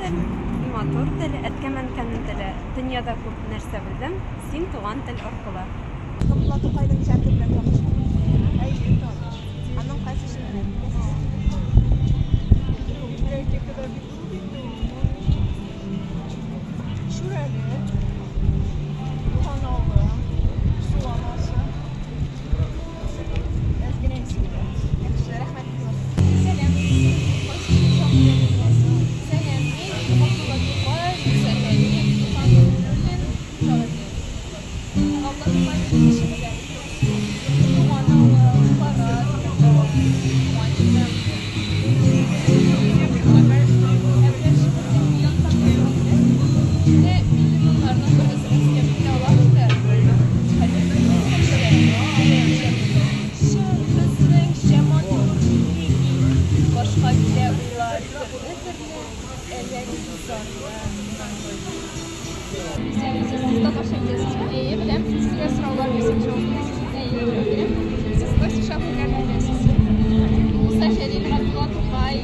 тел, и матур тел, әткәм-әнкәмнең теле. Дөньяда күп нәрсә белдем, син туган тел аркылы. Габдулла Тукайның иҗаты белән танышмы? Әйе, таныш. Аның кайсы шигырен беләсез? Библиотекада бик күп инде ул. Шүрәле, Туган авылым, Су анасы. Әз генә исемдә. Яхшы, рәхмәт бик зур. Сәлам. Кайсы шагыйрьне беләсең? Сәлам. Мин Габдулла Тукай, Муса Җәлил, Туфан Миңнуллин шагыйрьләре. Габдулла Тукайның нинди шигырьләрен беләсез? Туган авыл, Парад, Туган җирем. Ә берәр шигырьне яттан беләсезме? Инде милли моңнарның бер әзерен сөйләп китә алам инде. Чын безнеңчә матур милли көй. Башка килә уйлар төрле-төрле, әллә нинди зарлы, моңлы көй. Исәнмесез, сез татарча беләсезме? Әйе, беләм. Сезгә сораулар бирсәм, җавап бирәсезме? Әйе, җавап бирәм. Сез кайсы шагыйрьләрне беләсез? Муса Җәлил, Габдулла Тукай.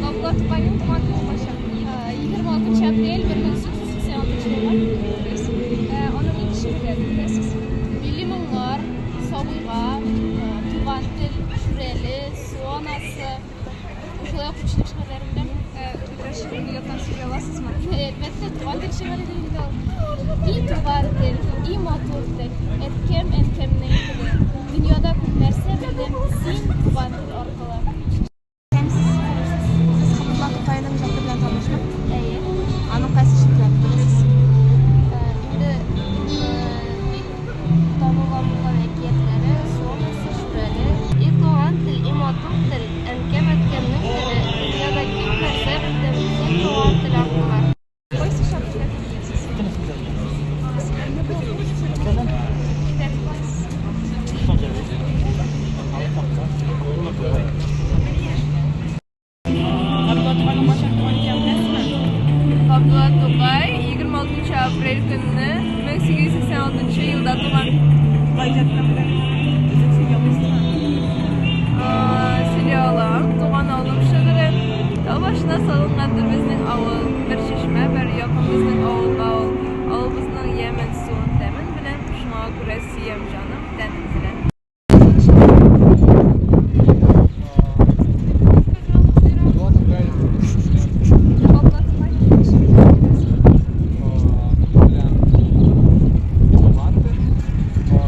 Габдулла Тукайның туган көне кайчан? 26 апрель 1886 елгы. Дөрес. Аның нинди шигырьләрен беләсез? Милли моңнар, Сабыйга, Туган тел, Шүрәле, Су анасы. Шулай ук күпчелек шигырьләрен беләм. Берәр шигырьне яттан сөйли аласызмы? Әлбәттә, Туган тел шигыре ди инде ул. И туган тел, и матур тел, әткәм, әнкәмнең теле. Дөньяда күп нәрсә белдем, син туган тел аркылы. Исәнмесез. Сез Габдулла Тукайның иҗаты белән танышмы? Әйе. Аның кайсы шигырьләрен беләсез? Инде бик танылган булган әкиятләре, Су анасы, Шүрәле. И туган тел, и матур тел, әнкәм, әткәмнең теле, дөньяда күп нәрсә белдем, син туган тел аркылы. Кайсы шагыйрьләрне беләсез? Әйдә, кайсы? Габдулла Тукайның кайчан туган икәнен беләсезме? Габдулла Тукай 26 апрель көнне 1886 елда туган. Тукай иҗатына белән өзек сөйли алмыйсызмы? Сөйли алам. Туган авылым шигыре. Тау башына салынгандыр безнең авыл. Бер чишмә бар, якын безнең авылга ул. Авылыбызның ямен, суын, тәмен беләм. Шуңа күрә сөям җаным, тәнем белән. Габдулла Тукай Габдулла Тукайның нинди шигырьләрен беләсез? белән Туган тел,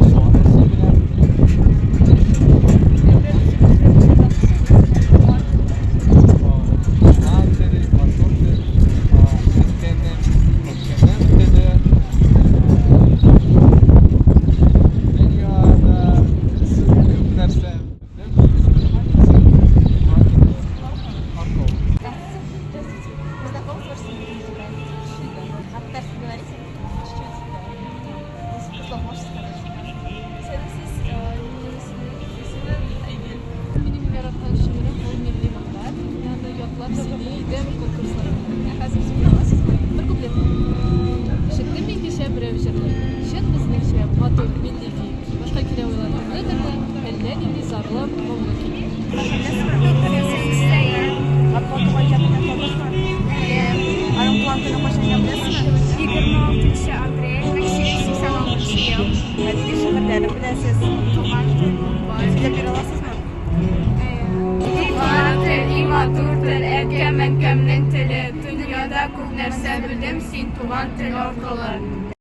Су анасы белән. Ә берәр өзек сөйләп бирә алмыйсызмы? Мәсәлән, Туган тел. Туган тел, матур тел, әткәнем, әткәнем теле, дөньяда күп нәрсә белдем, син туган тел аркылы. Здравствуйте. Вы знакомы с творчеством Габдуллы Тукая? А по-татарски говорите? Чуть-чуть, да. Несколько слов можете сказать? Исәнмесез, минем исемем Айгөл. Минем яраткан шигырем ул Милли моңнар. Мин аны ятлап сөйли идем конкурсларда. Ә хәзер сөйли аласызмы? Бер куплет. Ишеттем мин кичә берәү җырлый. Чын безнеңчә, матур, милли көй. Башка килә уйлар төрле-төрле, әллә нинди зарлы, моңлы көй. Габдулла Тукай иҗаты белән танышмы? Аның туган көне кайчан икәнен беләсезме? 26 апрель 1886 ел. Ә нинди шигырьләрен беләсез? Туган тел. Сөйләп бирә аласызмы? Туган тел, и матур тел, әткәм, әнкәмнең теле. Дөньяда күп нәрсә белдем, син туган тел аркылы.